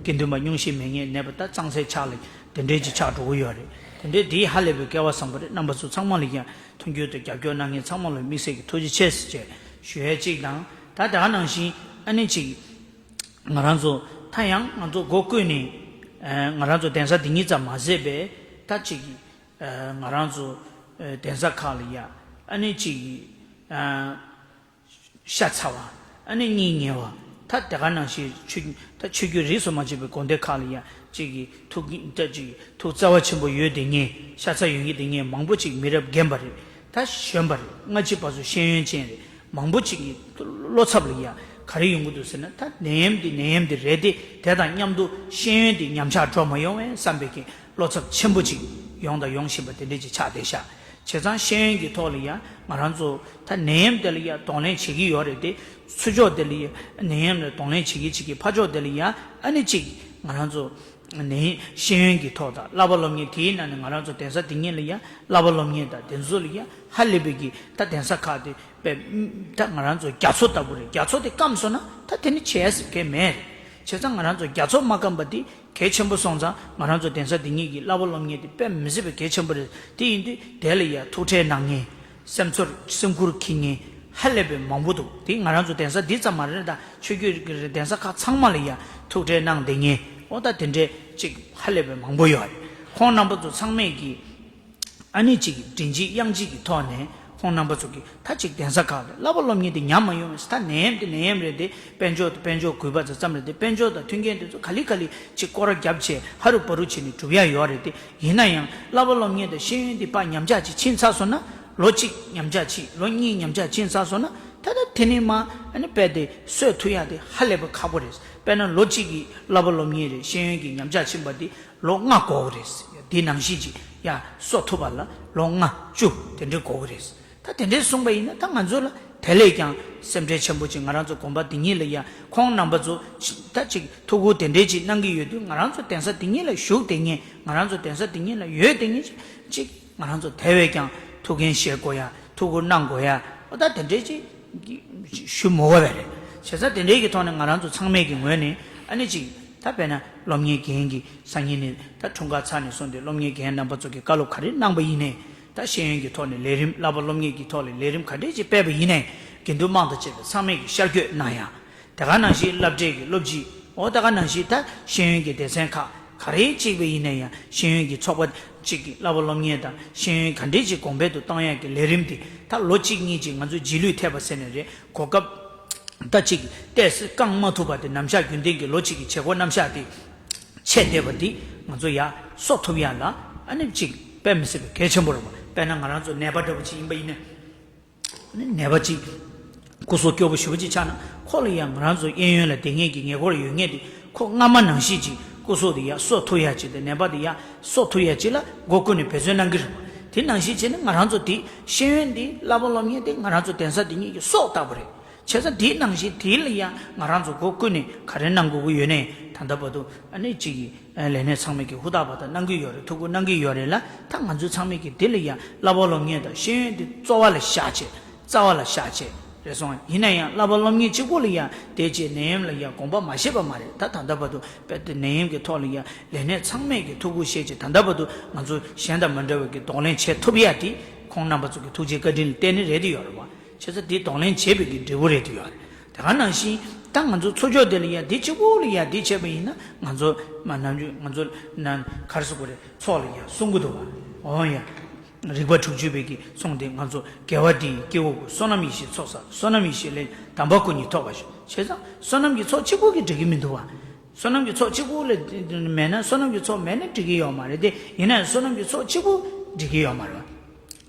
དགེ་འདུན་པ་སྙུང་གཞི་མེད་མཁན་ནད་པ་ད་གཙང་སེལ་ཆགས་ལ་དེ་འདྲས་ཅིག་ཆགས་འགྲོ་གི་ཡོད་རེད། དེ་འདྲས་དེ་ཧ་ལས་པའི་སྐལ་བ་བཟང་པོ་རེད། རྣམ་པ་ཚོ་ཚང་མ་ལ་ཡ་མཐུན་འགྱུར་དང་རྒྱབ་སྐྱོར་གནང་མཁན་ཚང་མ་ལ་དམིགས་བསལ་གྱི་ཐུགས་རྗེ་ཆེ་ཟེར་བྱས་ཞུ་ཡས་གཅིག་དང་ད་དེ་ག་ནང་བཞིན་ཨ་ནི་གཅིག་ང་རང་ཚོ་ད་ཡང་ང་ཚོ་སྒོ་ཀུན་ནས་ཨ་ང་རང་ཚོ་གདན་ས་འདི་ཉིད་ཙམ་མ་ཟད་པའི་ད་གཅིག་ཨ་ང་རང་ཚོ་ཨ་གདན་ས་ཁག་ལ་ཡ་ཨ་ནི་གཅིག་ཨ་ཤ་ཚ་བ་ཨ་ནི་གཉིད་ཉལ་བ་ད་དེ་ག་ནང་བཞིན་ཆོས་ད་ཆོས་བརྒྱུད་རིས་སུ་མ་ཆད་པའི་དགོན་སྡེ་ཁག་ལ་ཡ་གཅིག་གི་ཐུགས་ཀྱི་ད་གཅིག་ཐུགས་བརྩེ་བ་ཆེན་པོ་ཡོད་དེ་ངས་ཤ་ཚ་ཡོད་ངེས་དེ་ངས་མང་པོ་ཅིག་མི་རབས་རྒན་པ་རེད། ད་གཞོན་པ་རེད། སྔ་ཕྱི་བར་དུ་ཤེས་ཡོན་ཅན་རེད། མང་པོ་ཅིག་གི་བློ་འཚབ་ལ་ཡ་ག་རེ་ཡོང་གི་འདུག་ཟེར་ན་ད་ནད་ཡམས་འདི་ནད་ཡམས་འདི་རེད་དེ་དེ་དང་མཉམ་དུ་ཤེས་ཡོན་འདི་ཉམས་ཆག་འགྲོ་མ་ཡོང་བས་བསམ་པའི་གི་བློ་འཚབ་ཆེན་པོ་ཅིག་ཡོང་དང་ཡོང་བཞིན་པ་དེ་འདྲས་ཅིག་ཆགས་བསྡད་ཤག་བྱས་ཙང་ཤེས་ཡོན་གྱི་ཐོག་ལ་ཡ་ང་རང་ཚོ་ད་ནད་ཡམས་དེ་ལ་ཡ་གདོང་ལེན་བྱེད་ཀྱི་ཡོད་རེད་དེ་ཚུར་ཕྱོགས་དེ་ལ་ཡ་ནད་ཡམས་ལ་གདོང་ལེན་བྱེད་ཀྱི་བྱེད་ཀྱི་ཕར་ཕྱོགས་དེ་ལ་ཡ་ཨ་ནི་ཅིག་ང་རང་ཚོ་ནས་ཤེས་ཡོན་གྱི་ཐོག་དང་བསླབ་པ་སློབ་གཉེར་དེའི་ནང་ནས་ང་རང་ཚོ་གདན་ས་འདི་ཉིད་ལ་ཡ་བསླབ་པ་སློབ་གཉེར་དང་དེ་ཚོ་ལ་ཡ་ཧ་ལས་པའི་གི་ད་གདན་ས་ཁག་དེ་དཔེ་ད་ང་རང་ཚོ་རྒྱ་མཚོ་ལྟ་བུ་རེད། རྒྱ་མཚོ་དེ་སྐམ་སོང་ན་ད་དེ་ནི་བྱས་ཟེར་མཁན་མེད་རེད། བྱས་ཙང་ང་རང་ཚོ་རྒྱ་མཚོ་མ་སྐམ་པ་དེ་གལ་ཆེན་པོ་སོང་ཙང་ང་རང་ཚོ་གདན་ས་འདི་ཉིད་ཀྱི་བསླབ་པ་སློབ་གཉེར་དེ་དཔེ་མི་སྲིད་པའི་གལ་ཆེན་པོ་རེད། དེ་ཡིན་དུས་དེ་ལ་ཡ་ཐུགས་ཁྲལ་གནང་མཁན། སེམས་ཚོར་སེམས་ཁུར་འཁྱེར་མཁན་ཧ་ལས་པའི་མང་པོ་འདུག་དེ་ང་རང་ཚོ་གདན་ས་འདི་ཙམ་མ་རེད་ད་ཆོས་བརྒྱུད་ཀྱི་གདན་ས་ཁག་ཚང་མ་ལ་ཡ་ཐུགས་ཁྲལ་གནང་བསྡད་མཁན་འོ་ད་དེ་འདྲས་ཅིག་ཧ་ལས་པའི་མང་པོ་ཡོད་རེད། ཁོང་རྣམ་པ་ཚོ་ཚང་མས་ཀྱི་ཨ་ནི་ཅིག་མགྲིན་གཅིག་དབྱངས་གཅིག་གི་ཐོག་ནས་ཁོང་རྣམ་པ་ཚོ་གི་ད་ཅིག་གདན་ས་ཁག་ལ་བསླབ་པ་སློབ་གཉེར་དེ་ཉམས་མ་ཡོང་བས་ད་ནད་ཡམས་དེ་ནད་ཡམས་རེད་དེ་དཔལ་འབྱོར་དང་དཔལ་འབྱོར་གུས་པ་ཙམ་ཙམ་རེད་དེ་དཔལ་འབྱོར་དང་མཐུན་རྐྱེན་དེ་ཚོ་ག་ལེ་ག་ལེ་ཅིག་སྐོར་ར་བརྒྱབ་བྱས་ཧ་རུ་བ་རུ་བྱས་ནས་སྒྲུབ་ཡ་ཡོད་རེད་དེ། ཡིན་ན་ཡང་བསླབ་པ་སློབ་གཉེར་དང་ཤེས་ཡོན་འདི་ཕར་ཉམས་ཆག་ཅིག་ཕྱིན་ཚར་སོང་ན་ལོ་གཅིག་ཉམས་ཆག་ཕྱིན་ལོ་གཉིས་ཉམས་ཆག་ཕྱིན་ཚར་སོང་ན་ད་ལྟ་དེ་ནས་མ་ཨ་ནི་དཔེ་དེ་གསོ་ཐུབ་ཡ་དེ་ཧ་ལས་པ་ཁག་པོ་རེད། དཔེར་ན་ལོ་གཅིག་གི་བསླབ་པ་སློབ་གཉེར་རེད་ཤེས་ཡོན་གྱི་ཉམས་ཆག་ཕྱིན་པ་དེ་ལོ་ལྔ་འགོར་གི་རེད། དེ་ནང་བཞིན་ཅིག་ཡ་གསོ་ཐུབ་པ་ལ་ལོ་ལྔ་བཅུ་དེ་འདྲས་འགོར་གི་རེད། ད་དེ་འདྲས་གསུངས་པ་ཡིན་ན་ད་ང་ཚོ་ལ་དེ་ལས་ཀྱང་སེམས་ཁྲལ་ཆེན་པོ་ཅིག་ང་རང་ཚོ་དགོན་པ་འདི་ཉིད་ལ་ཡ་ཁོང་རྣམ་པ་ཚོ་ད་ཅིག་ཐུགས་ཁུར་དེ་འདྲས་ཅིག་གནང་གི་ཡོད་དུས་ང་རང་ཚོ་གདན་ས་འདི་ཉིད་ལ་བཞུགས་བསྡད་མཁན་ང་རང་ཚོ་གདན་ས་འདི་ཉིད་ལ་ཡོད་བསྡད་མཁན་ཅིག་ང་རང་ཚོ་དེ་བས་ཀྱང་ཐུགས་འགན་བཞེས་དགོས་ཡ་ཐུགས་ཁུར་གནང་དགོས་ཡ་ཨོ་ད་དེ་འདྲས་ཅིག་ཞུ་མི་དགོས་པ་རེད། བྱས་ཙང་དེ་འདྲས་ཀྱི་ཐོག་ནས་ང་རང་ཚོ་ཚང་མས་ཀྱི་ངོས་ནས་ཨ་ནི་ཅིག་ད་དཔེར་ན་སློབ་གཉེར་རྒན་གྱི་སང་ཉིན་ནས་ད་འཁྲུངས་སྐར་ཚར་ནས་བཟུང་སྟེ་སློབ་གཉེར་རྒན་རྣམ་པ་ཚོ་གི་བཀའ་སློབ་ག་རེ་གནང་པ་ཡིན་ནའི་ ད་ཤེས་ཡོན་གྱི་ཐོག་ནས་ལས་རིམ། བསླབ་པ་སློབ་གཉེར་གྱི་ཐོག་ལ་ལས་རིམ་ག་འདྲས་ཅིག་སྤེལ་བ་ཡིན་ནའི་དགེ་འདུན་དམངས་དང་བཅས་པའི་ཚང་མས་ཀྱི་ཤར་བསྐྱོད་གནང་ཡ། དེ་ག་ནང་བཞིན་སློབ་གྲྭའི་གི་སློབ་སྤྱི། འོ་དེ་ག་ནང་བཞིན་ད་ཤེས་ཡོན་གྱི་སྡེ་ཚན་ཁག་ག་རེ་གཅིག་པ་ཡིན་ན་ཡང་ཤེས་ཡོན་གྱི་ཚོགས་པ་གཅིག་གི་བསླབ་པ་སློབ་གཉེར་དང་ཤེས་ཡོན་ག་འདྲས་ཅིག་གོང་འཕེལ་དུ་གཏོང་ཡག་གི་ལས་རིམ་དེ་ད་ལོ་གཅིག་གཉིས་ཅིག་ང་ཚོ་རྗེས་ལུས་ཐེབས་པ་ཟེར་ནས་རེད། གོ་སྐབས་ད་ཅིག་ཏོག་ཙམ་བསྐང་མ་ཐུབ་པ་དེ། ནམ་ཞག་རྒྱུན་ལྡན་གྱི་ལོ་གཅིག་གི་བྱེད་སྒོ་རྣམ་གཞག་དེ་ཆད་བསྡད་པ་དེ་ང་ཚོ་ཡར་གསོ་ཐུབ་ཡག་ལ་ཨ་ནི་ཅིག་དཔེ་མི་སྲིད་པའི་གལ་ཆེན་པོ་རེད་པ། དཔེར་ན་ང་རང་ཚོ་ནད་པ་འདྲ་པོ་ཅིག་ཡིན་པ་ཡིན་ན། ནད་པ་གཅིག་སྐུ་གཟུགས་སྐྱོ་པོ་ཞེ་པོ་ཅིག་ཆགས་ན། ཁོ་ལ་ཡང་ང་རང་ཚོ་གཡས་གཡོན་ལ་བསྡད་མཁན་གྱི་ཉེ་འཁོར་ཡོད་མཁན་དེ་ཁོ་སྔ་མ་ནང་བཞིན་ཅིག་སྐུ་གཟུགས་དེ་ཡར་གསོ་ཐུབ་ཡག་ཅིག་དང་། ནད་པ་དེ་ཡར་གསོ་ཐུབ་ཡག་ཅིག་ལ་སྒོ་ཀུན་ནས་འབད་བརྩོན་གནང་གི་རེད། དེ་ནང་བཞིན་བྱས་ན་ང་རང་ཚོ་དེ་ཤེས་ཡོན་དེ། བསླབ་པ་སློབ་གཉེར་དེ་ང་རང་ཚོ་གདན་ས་དེ་ཉིད་ཀྱི་སྲོག་ལྟ་བུ་རེད། བྱས་ཙང་དེ་ནང་བཞིན་དེ་ལ་ཡང་ང་རང་ཚོ་སྒོ་ཀུན་ནས་ག་རེ་གནང་དགོས་ཀྱི་ཡོད་ནའི་ད་ལྟ་བར་དུ་ཨ་ནི་གཅིག་གིས། ལས་སྣེ་ཚང་མས་ཀྱི་ཧུར་ཐག་པ་དང་གནང་གི་ཡོད་རེད། ཐུགས་ཁུར་གནང་གི་ཡོད་རེད་ལ། ད་ང་ཚོ་ཚང་མས་ཀྱི་དེ་ལ་ཡང་བསླབ་པ་སློབ་གཉེར་དང་ཤེས་ཡོན་དེ་གཙོ་བོ་ལ་བཞག་བྱས། རྩ་བ་ལ་བཞག་བྱས་རེད་སོང་། ཡིན་ན་ཡང་བསླབ་པ་སློབ་གཉེར་གཅིག་པོ་ལ་ཡང་དེ་བྱས་ནད་ཡམས་ལ་ཡང་དགོངས་པ་མ་བཞེས་པ་མ་རེད། ད་ད་ལྟ་བར་དུ་དཔེ་དེ་ནད་ཡམས་ཀྱི་ཐོག་ལ་ཡང་ལས་སྣེ་ཚང་མས་ཀྱི་ཐུགས་ཁུར་བཞེས་བྱས། ད་ལྟ་བར་དུ་ང་ཚོ་གཞན་དང་མ་འདྲ་བའི་ཀྱི་གདོང་ལེན་བྱེད་ཐུབ་ཡ་དེ་ཁོང་རྣམ་པ་ཚོ་གི་ཐུགས་རྗེ་བཀའ་དྲིན་ལ་བརྟེན་ནས་རེད་དེ་ཡོད་རེད་བ། བྱས་ཙང་དེ་གདོང་ལེན་བྱེད་པའི་གི་འབྲས་བུ་རེད་དེ་ཡོད་རེད། དེ་ག་ནང་བཞིན་ད་ང་ཚོ་ཚོགས་ཆོས་དེ་ལ་ཡ་དེ་གཅིག་པོ་ལ་ཡ་དེ་བྱས་པ་ཡིན་ན། ང་ཚོ་མ་ནམ་རྒྱུན་ང་ཚོ་ན་ག་རེ་ཟེར་དགོས་རེད། ཚོགས་ལ་ཡ་གསུང་གི་འདུག་བ། འོ་ཡ། རིག་པ་དྲུག་ཅུ་པའི་གི་གསུང་དེ། ང་ཚོ་དགེ་བ་འདི་ཡིས་སྐྱེ་བོ་ཀུན། བསོད་ནམས་ཡེ་ཤེས་ཚོགས་བསགས། བསོད་ནམས་ཡེ་ཤེས་ལས། དམ་པ་སྐུ་གཉིས་ཐོབ་པར་ཤོག། བྱས་ཙང་བསོད་ནམས་ཀྱི་ཚོགས་གཅིག་པོ་གིས་འགྲིག་གི་མི་འདུག་བ། བསོད་ནམས་ཀྱི་ཚོགས་གཅིག་པོ་ལ་མེད་ན། བསོད་ནམས་ཀྱི་ཚོགས་མེད་ན་འགྲིག་གི་ཡོད་མ་རེད་དེ། ཡིན་ན་ཡང་བསོད་ནམས་ཀྱི་ཚོགས་གཅིག་པོ་འགྲིག་གི་ཡོད་མ་རེད་བ།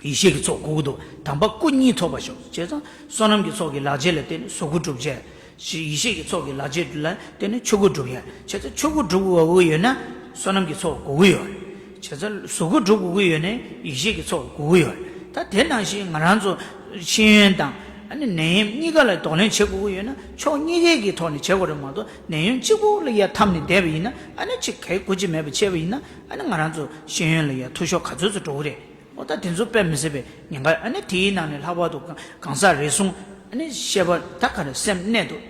ཡེ་ཤེས་ཀྱི་ཚོགས་དགོས་ཀྱི་འདུག། དམ་པ་སྐུ་གཉིས་ཐོབ་པར་ཤོག། བྱས་ཙང་བསོད་ནམས་ཀྱི་ཚོགས་ཀྱི་ལག་རྗེས་ལ་བརྟེན་ནས་གཟུགས་སྐུ་འགྲུབ་བྱས། ཡེ་ཤེས་ཀྱི་ཚོགས་ཀྱི་ལག་རྗེས་ལ་བརྟེན་ནས་ཆོས་སྐུ་འགྲུབ་ཡ། བྱས་ཙང་ཆོས་སྐུ་འགྲུབ་དགོས་ཀྱི་ཡོད་ན་བསོད་ནམས་ཀྱི་ཚོགས་དགོས་ཀྱི་ཡོད་རེད། བྱས་ཙང་གཟུགས་སྐུ་འགྲུབ་དགོས་ཀྱི་ཡོད་ན་ཡེ་ཤེས་ཀྱི་ཚོགས་དགོས་ཀྱི་ཡོད་རེད། ད་དེ་ནང་བཞིན་ང་རང་ཚོ་ཤེས་ཡོན་དང་ཨ་ནི་ནད་ཡམས་གཉིས་ཀ་ལ་གདོང་ལེན་བྱེད་དགོས་ཀྱི་ཡོད་ན་ཕྱོགས་གཉིས་ཀའི་གི་ཐོག་ནས་བྱེད་དགོས་རེད་མ་གཏོགས། ནད་ཡམས་གཅིག་པོ་ལ་ཡ་འཐམས་ནས་བསྡད་པ་ཡིན་ན། ཨ་ནི་གཅིག་གལ་དགོས་ཀྱི་མེད་པ་བྱས་པ་ཡིན་ན། ཨ་ནི་ང་རང་ཚོ་ཤེས་ཡོན་ལ་ཡ་འཐུས་ཤོར་ག་ཚོད་ཙམ་འགྲོ་གི་རེད། འོ་ད་དེ་ཚོ་དཔེ་མི་སྲིད་པའི་ཉེན་ཁ། ཨ་ནི་དེའི་ནང་ནས་ལྷག་པར་དུ་གང་གང་ཟག་རེ་ཟུང་ཨ་ནི་ཤེས་པ་ད་ག་རེ་སེམས་གནས་འདུག།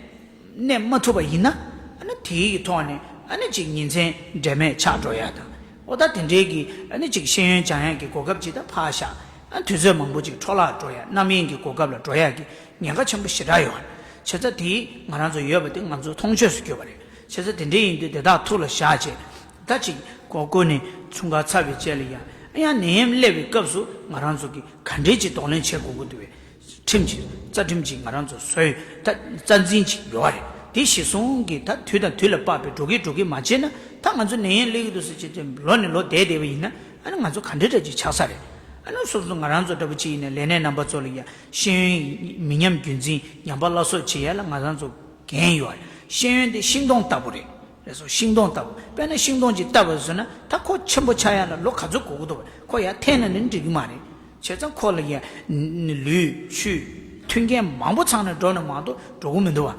གནས་མ་ཐུབ་པ་ཡིན་ན། ཨ་ནི་དེའི་ཐོག་ནས་ཨ་ནི་ཅིག་ཉིན་མཚན་འབྲལ་མེད་ཆགས་འགྲོ་ཡ་དང་། འོ་ད་དེ་འདྲའི་གི་ཨ་ནི་ཅིག་ཤེས་ཡོན་སྦྱང་ཡ་གི་གོ་སྐབས་ཅིག་ད་ཕར་བཞག། ཨ་དུས་ཚོད་མང་པོ་ཅིག་འཕྲོ་བརླག་འགྲོ་ཡ། རྣམ་གཡེང་གི་གོ་སྐབས་ལ་འགྲོ་ཡ་གི་ཉེན་ཁ་ཆེན་པོ་ཞེ་དྲག་ཡོད་རེད། བྱས་ཙང་དེ་ང་རང་ཚོ་ཡོད་པ་དེ་ང་ཚོ་མཐོང་ཆོས་སུ་གྱུར་པ་རེད། བྱས་ཙང་དེ་འདྲ་ཡིན་དུས་དེ་དག་ཐུགས་ལ་བཞག་བྱས། ད་ཅིག་གོ་བསྐོན་ནས་འཁྲུངས་སྐར་ཚར་བའི་རྗེས་ལ་ཡང་ཡང་ནད་ཡམས་སླེབས་པའི་སྐབས་སུ་ང་རང་ཚོ་གིས་ག་འདྲས་ཅིག་གདོང་ལེན་བྱེད་དགོས་ཀྱི་འདུག་པས། ཁྲིམས་ཀྱི་རྩ་ཁྲིམས་ཀྱིས་ང་རང་ཚོ་བཟོས་ཡོད། ད་རྩ་འཛིན་ཅིག་ཡོད་རེད། དེ་གཞིར་བཟུང་གིས་ད་དུས་དང་དུས་ལ་བབ་པའི་འགྲོ་གི་འགྲོ་གི་མ་བྱས་ན། ད་ང་ཚོ་ནད་ཡམས་སླེབས་ཀྱི་འདུག་ཟེར་བྱས་ཏེ་ལོ་ནས་ལོ་བསྡད་བསྡད་པ་ཡིན་ན། ཨ་ནི་ང་ཚོ་ག་འདྲས་འདྲ་ཅིག་ཆགས་ས་རེད། ཨ་ནི་སོ་སོ་ང་རང་ཚོ་འདྲ་པོ་ཅིག་ཡིན་ན་ལས་སྣེ་རྣམ་པ་ཚོ་ལ་ཡ་ཤེས་ཡོན་མི་ཉམས་རྒྱུན་འཛིན་ཉམས་པ་སླར་གསོ་བྱེད་ཡ་ལ་ང་རང་ཚོ་འགན་ཡོད་རེད། ཤེས་ཡོན་དེ་ཤིང་སྡོང་ལྟ་བུ་རེད། རེད་སོ། ཤིང་སྡོང་ལྟ་བུ། དཔེར་ན་ཤིང་སྡོང་ཅིག་བཏབ་པ་བཟོས་ན་ད་ཁོ་ཆེན་པོ་ཆགས་ཡ་ལ་ལོ་ག་ཚོད་འགོར་གི་འདུག། ཁོ་ཡར་འཐེན་ན་ནི་འགྲིག་གི་མ་རེད། བྱས་ཙང་ཁོ་ལ་ཡ་ལུས་ཆུ་མཐུན་རྐྱེན་མང་པོ་ཚང་ནས་འགྲོ་ན་མ་གཏོགས་འགྲོ་གི་མི་འདུག་བ།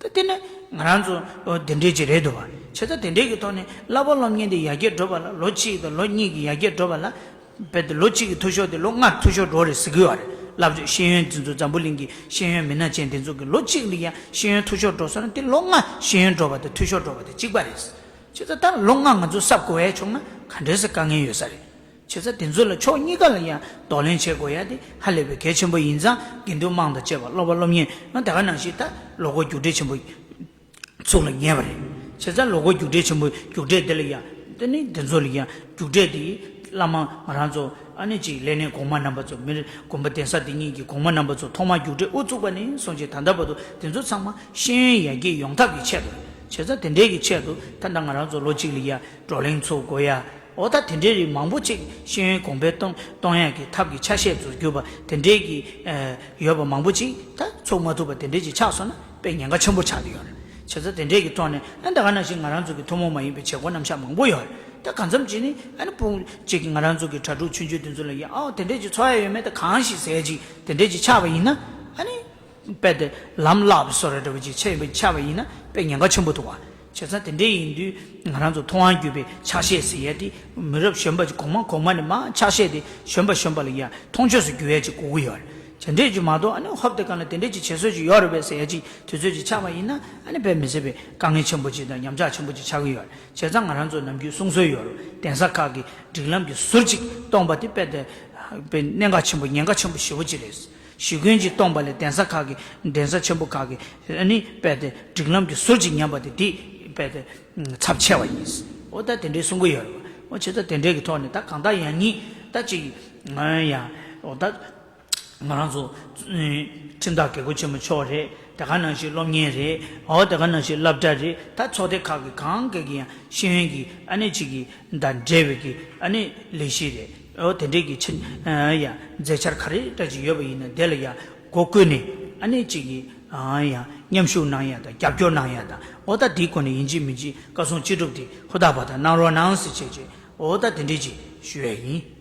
ད་དེ་ནི་ང་རང་ཚོ་དེ་འདྲས་ཅིག་རེད་འདུག་བ། བྱས་ཙང་དེ་འདྲས་ཀྱི་ཐོག་ནས་བསླབ་པ་སློབ་གཉེར་དེ་ཡར་རྒྱས་འགྲོ་བ་ལ། ལོ་གཅིག་དང་ལོ་གཉིས་ཀྱི་ཡར་རྒྱས་འགྲོ་བ་ལ། རྦད་དེ་ལོ་གཅིག་གི་འཐུས་ཤོར་དེ་ལོ་ལྔ་འཐུས་ཤོར་འགྲོ་རེད་ཟེར་གྱི་ཡོད་རེད། བསླབ་བྱ་ཤེས་ཡོན་དེ་ཚོ་འཛམ་བུ་གླིང་གི་ཤེས་ཡོན་མི་སྣ་ཅན་དེ་ཚོ་གི་ལོ་གཅིག་ལ་ཡ་ཤེས་ཡོན་འཐུས་ཤོར་འགྲོ་སོང་ན། དེ་ལོ་ལྔ་ཤེས་ཡོན་འགྲོ་བ་དང་འཐུས་ཤོར་འགྲོ་བ་དེ་གཅིག་པ་རེད། བྱས་ཙང་ད་ལོ་ལྔ་ང་ཚོ་གསབ་དགོས་ཡ་བྱུང་ན་ག་འདྲས་སེ་དཀའ་ངལ་ཡོད་ས་རེད། བྱས་ཙང་དེ་ཚོ་ལ་ཕྱོགས་གཉིས་ཀ་ལ་ཡང་གདོང་ལེན་བྱེད་དགོས་ཡ་དེ་ཧ་ལས་པའི་གལ་ཆེན་པོ་ཡིན་ཙང་། དགེ་འདུན་དམངས་དང་བཅས་པ་བསླབ་པ་སློབ་གཉེར་ང་དེ་ག་ནང་བཞིན་ད་ལོ་འཁོར་རྒྱུགས་སྤྲོད་ཆེན་པོ་ཚུགས་ལ་ཉེ་བ་རེད། བྱས་ཙང་ལོ་འཁོར་རྒྱུགས་སྤྲོད་ཆེན་པོ་རྒྱུགས་སྤྲོད་དེ་ལ་ཡ། དེ་ནི་དེ་ཚོ་ལ་ཡ་རྒྱུགས་སྤྲོད་དེ་བླ་མ་ང་རང་ཚོ་ཨ་ནི་ཅིག་ལས་སྣེ་གོང་མ་རྣམ་པ་ཚོ། མི་རིགས་དགོན་པ་གདན་ས་འདི་ཉིད་ཀྱི་གོང་མ་རྣམ་པ་ཚོ་ཐོག་མར་རྒྱུགས་སྤྲོད་དབུ་བཙུགས་པ་ནས་བཟུང་བྱས་ད་ལྟ་བར་དུ་དེ་ཚོ་ཚང་མ་ཤེས་ཡོན་ཡར་རྒྱས་ཡོང་ཐབས་ཀྱི་ཆེད་དུ་རེད། བྱས་ཙང་དེ་འདྲའི་གི་ཆེད་དུ་ད་ལྟ་ང་རང་ཚོ་ལོ་གཅིག་ལ་ཡ་བགྲོ་གླེང་ཚུགས་དགོས་ཡ། འོ་ད་དེ་འདྲའི་རིགས་མང་པོ་ཅིག་ཤེས་ཡོན་གོང་འཕེལ་གཏོང་གཏོང་ཡག་གི་ཐབས་ཀྱི་ཆ་ཤས་སུ་གྱུར་པ་དེ་འདྲའི་གི་ཨ་ཡོད་པ་མང་པོ་ཅིག་ད་ཚུགས་མ་ཐུབ་པ་དེ་འདྲའི་ཅིག་ཆགས་སོང་ན་དཔེ་ཉེན་ཁ་ཆེན་པོ་ཆགས་ཀྱི་ཡོད་རེད། བྱས་ཙང་དེ་འདྲའི་གི་ཐོག་ནས་ཨ་ད་ག་ནང་བཞིན་ང་རང་ཚོ་གི་ཐུན་མོང་མ་ཡིན་པའི་བྱེད་སྒོ་རྣམ་གཞག་མང་པོ་ཡོད་རེད། ད་གང་འཚམ་ཅིག་ནི་ཨ་ནི་སྤུན་ཅིག་གི་ང་རང་ཚོ་གི་གྲྭ་ཕྲུག་ཆུང་ཆུང་དེ་ཚོ་ལ་ཡ་ཨའོ་དེ་འདྲའི་ཅིག་ཚོགས་ཡ་ཡོད་མེད་ད་གང་ཞིག་ཟེར་ཅིག་དེ་འདྲའི་ཅིག་ཆགས་པ་ཡིན་ན། ཨ་ནི། དཔེ་དེ་ལམ་བརླག་པའི་བཟོ་འདྲ་འདྲ་བོ་ཅིག་ཆགས་ཡོད་པ་ཆགས་པ་ཡིན་ན་དཔེ་ཉེན་ཁ་ཆེན་པོ་འདུག་བ། བྱས་ཙང་དེ་འདྲ་ཡིན་དུས་ང་རང་ཚོ་མཐོང་བ་བརྒྱུད་པའི་ཕྱག་བཞེས་ཟེར་ཡས་དེ་མི་རབས་གཞོན་པ་ཅིག་གོང་མ་གོང་མ་ནས་མར་ཕྱག་བཞེས་དེ་གཞོན་པ་གཞོན་པ་ལ་ཡ་མཐོང་ཆོས་སུ་འགྱུར་ཡས་ཅིག་དགོས་ཀྱི་ཡོད་རེད། དེ་འདྲས་ཅིག་མ་གཏོགས་ཨ་ནི་ཧོབ་དེ་ག་ལ་དེ་འདྲས་ཅིག་བྱེད་སྲོལ་ཅིག་ཡོད་རེད་པས་ཟེར་ཡས་ཅིག་དུས་ཚོད་ཅིག་ཆགས་པ་ཡིན་ན་ཨ་ནི་དཔེ་མི་སྲིད་པའི་དཀའ་ངལ་ཆེན་པོ་ཅིག་དང་ཉམས་ཆག་ཆེན་པོ་ཅིག་ཆགས་ཀྱི་ཡོད་རེད། བྱས་ཙང་ང་རང་ཚོ་ནམ་རྒྱུན་གསུང་སྲོལ་ཡོད་རེད། གདན་ས་ཁག་གི་སྒྲིག་ལམ་གྱི་ཟུར་ཅིག་སྟོང་པ་དེ་དཔེ་དེ་ པའི་གནད་འགག་ཆེན་པོ་ཉེན་ཁ་ཆེན་པོ་ཞེ་པོ་ཅིག་རེད། ཞི་རྒོལ་ཅིག་གཏོང་པ་ལས་གདན་ས་ཁག་གི་གདན་ས་ཆེན་པོ་ཁག་གི་ཨ་ནི་རྦད་དེ་སྒྲིག་ལམ་གྱི་ཟུར་ཅིག་ཉམས་པ་དེ་དེ་རྦད་དེ་ཚབས་ཆེ་བ་ཡིན། འོ་ད་དེ་འདྲའི་གསུང་གི་ཡོད་རེད་བ། འོ་བྱས་ཙང་དེ་འདྲའི་གི་ཐོག་ནས་ད་གང་ལྟར་ཡང་སྙིང་ད་ཅིག་ང་ཡང་འོ་ད། ང་རང་ཚོ་ཁྲིམས་བདག་རྒྱལ་སྐུ་ཆེན་པོ་མཆོག་རེད། དེ་ག་ནང་བཞིན་སློབ་གཉེར་རེད། འོ་དེ་ག་ནང་བཞིན་སློབ་གྲྭ་རེད། ད་ཚོགས་སྡེ་ཁག་གི་གང་ག་གི་ཡང་ཤེས་ཡོན་གྱི་ཨ་ནི་ཅིག་གི་དང་འབྲེལ་བའི་གི་ཨ་ནི་ལས་གཞི་རེད། འོ་དེ་འདྲའི་གི་ཕྱིན་ཡང་མཛད་འཆར་ག་རེ་འདྲ་ཅིག་ཡོད་པ་ཡིན་ན་དེ་ལ་ཡང་སྒོ་བསྐུལ་ནས་ཨ་ནི་ཅིག་གི་ཡང་མཉམ་ཞུགས་གནང་ཡ་དང་རྒྱབ་སྐྱོར་གནང་ཡ་དང་། འོ་ད་དེའི་སྒོ་ནས་ཡིན་གཅིག་མིན་གཅིག་བཀའ་གསུང་ཅི་སྒྲུབ་དེ་ཧུར་ཐག་པ་དང་གནང་རོགས་གནང་ཟེར་བྱས་བྱས། འོ་ད་དེ་འདྲའི་ཅིག་ཞུ་ཡ་ཡིན།